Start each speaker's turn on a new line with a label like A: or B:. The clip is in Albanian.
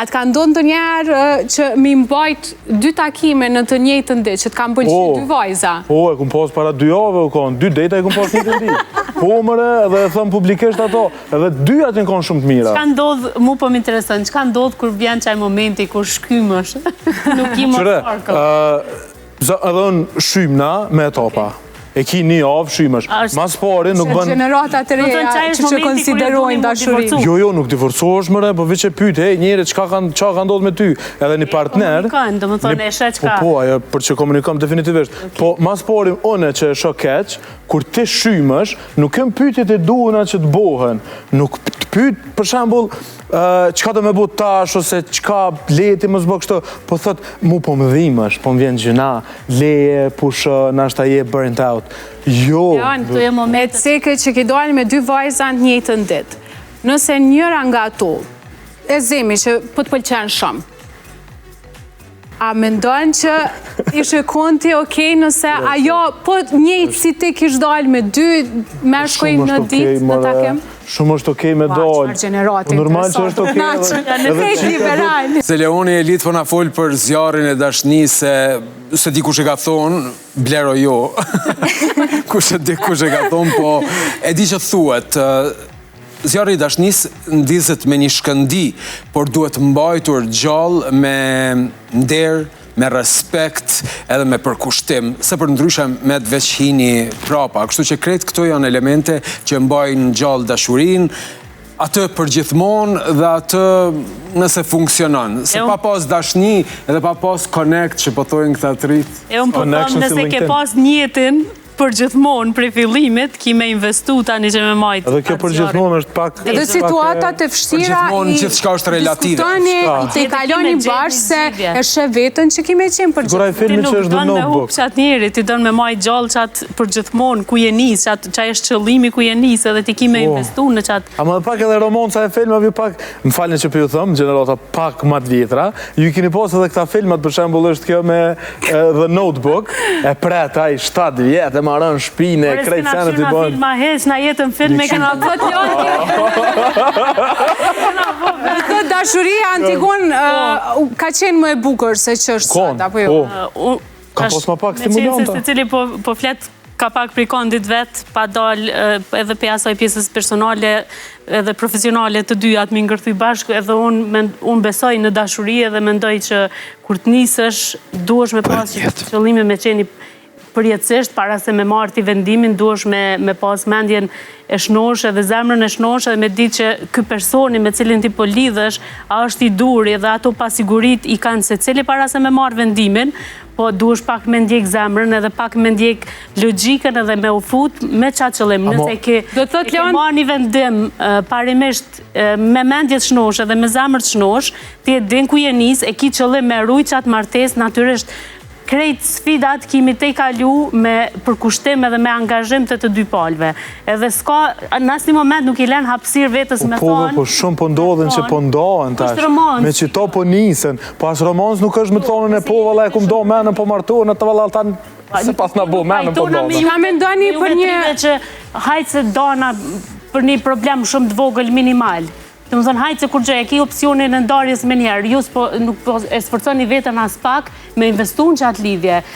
A: A të ka ndodhë ndonjëherë që mi mbajt dy takime në të njëjtën ditë, që të kanë pëlqy
B: Po.
A: dy vajza?
B: Po, e kum pas para 2 javëve u konë, dy date e kum pas një ditë. Po, mëre, edhe e thëmë publikisht ato, edhe dyja që në konë shumë të mira.
C: Çka ndodh, mu po më intereson, çka ndodh kur vjen qaj momenti kur shkymësh? Nuk i më
B: Qëre,
C: farkë.
B: edhe unë shymna me etapa. E ki një javë shymësh. Mas pari nuk bën.
A: Gjeneratat e
C: Do të thënë,
A: reja
C: qaj është
A: që
C: momenti kur e
A: konsiderojnë
C: doni mu
A: dashuri.
C: divorcu.
B: Jo, jo, nuk divorcohesh mëre, po veç e pyet, hey, njeri, çka ka ndodhur me ty? Edhe një partner.
C: komunikon, do më thonë, e sheh çka.
B: Po, po, ajo për që komunikom definitivisht. Po, mas pari, unë që e shoh keq, kur ti shymësh, nuk kem pyetjet e duhura që të bohen. Nuk të pyet, për shembull, çka do me bu tash ose çka leti mos bë kështu, po thot, mu po më dhimesh, po më vjen gjëna, leje, pusho, nashta je burnt out. Jo.
A: Leon,
C: Këto je
A: Me
C: momentet.
A: ceke që ki dalë me dy vajza në njëjtën ditë. Nëse njëra nga ato, e zemi që po të pëlqen shumë, a mendon që ishe konti okej nëse ajo po njëjtë si ti kish dalë me dy meshkuj
B: Shumë
A: në
B: është okej,
A: ditë në
B: more,
A: takim?
B: Shumë është okej me
A: Pa,
B: dal.
A: çfarë gjenerate
B: Po, Normal që është okej.
A: Edhe
B: edhe
A: krejt
B: çika
A: liberal.
D: Se Leoni Elit po na fol për zjarrin e dashnisë se se di kush e ka thonë, Blero jo. Kush e di kush e ka thonë, po e di që thuhet, zjarri i dashnisë ndizet me një shkëndi, por duhet mbajtur gjallë me nder, me respekt edhe me përkushtim, se për ndryshe me të veç hini prapa. Kështu që krejt këto janë elemente që mbajnë gjallë dashurinë, atë për gjithmonë dhe atë nëse funksionon. Se pa pas dashni edhe pa pas connect që po thojnë këta të rritë.
C: E unë po them,
B: Connection si
C: nëse ke
B: LinkedIn.
C: pas njetin për gjithmonë prej fillimit, ki me investu tani që me majtë.
B: Edhe kjo
C: atë
B: për
C: zjarrin.
B: gjithmonë është pak
A: Edhe situatat e vështira
D: gjithmonë gjithçka është relative.
A: Diskutoni,
B: Çka?
A: i te kaloni
C: Ki me
A: bashkë se
C: gjetë një zgjidhje.
A: e sheh veten që ki me qenë për
B: Kur ai
A: gjithmonë.
C: Ti
B: filmi
C: nuk
B: që është The
C: don me hup
B: Notebook.
C: qatë njeri, ti don me majtë gjallë qatë për gjithmonë, ku je nis, qatë qa është qëllimi ku je nis, edhe ti ki me
B: Po.
C: investu në qatë.
B: Ama edhe pak edhe romanca e filmave, ju pak, më falni që po ju them, gjenerata pak më të vjetra, ju keni pas edhe këta filmat, për shembull është kjo me The Notebook, e pret ai 7 vjet, e marrën shtëpinë,
C: Por e
B: krejt
C: s'kena
B: senet i
C: kqyr na
B: bën.
C: filma heq, na jetën film e kena
A: Po të janë Këtë dashuria Antigon ka qenë më e bukur se që është
B: Kon,
A: sot, apo jo?
B: po. Ka pas ma pak
C: Me qenë se
B: stimulanta.
C: secili po flet ka pak prej kondit vet, pa dal edhe pe asaj pjesës personale edhe profesionale të dyjat mi ngërthy bashkë, edhe unë besoj në dashuri edhe mendoj që kur të nisësh, duhesh me pas qëllime me qeni përjetësisht, para se me marrë ti vendimin, duhesh me pas mendjen e shnosh edhe zemrën e shnosh edhe me ditë që ky personi me cilin ti po lidhesh, a është i duri edhe ato pasigurit i kanë secili para se me marrë vendimin, po duhesh pak me ndjek zemrën edhe pak me ndjek logjikën edhe me u fut me qatë qëllim. Nëse ke,
A: Do të thotë,
C: e ke
A: Leon-
C: marrë një vendim parimisht me mendje të shnosh edhe me zemër të shnosh, ti e din ku je nis, e ki qëllim me rujt qatë martesë, natyrisht krejt sfidat kimi te kalu me përkushtim edhe me angazhim të të dy palëve. Edhe s'ka, në asnjë moment nuk i len hapësirë vetës me
B: Po,
C: thonë.
B: po shumë po ndodhin që po ndahen tash.
C: Është romancë.
B: Me që to po nisen, po as romancë nuk është me thonën e po valla e kum do menën po martohen, atë valla tan se pas na bo menën po ndahen.
A: Ka mendoni për një-
C: Që hajtë se dana për një problem shumë të vogël minimal. Të më thënë, hajtë se kur gjë, e ki opcionin e ndarjes me njerë, ju s'po, nuk po e sforconi vetën as pak me investu në qatë lidhje.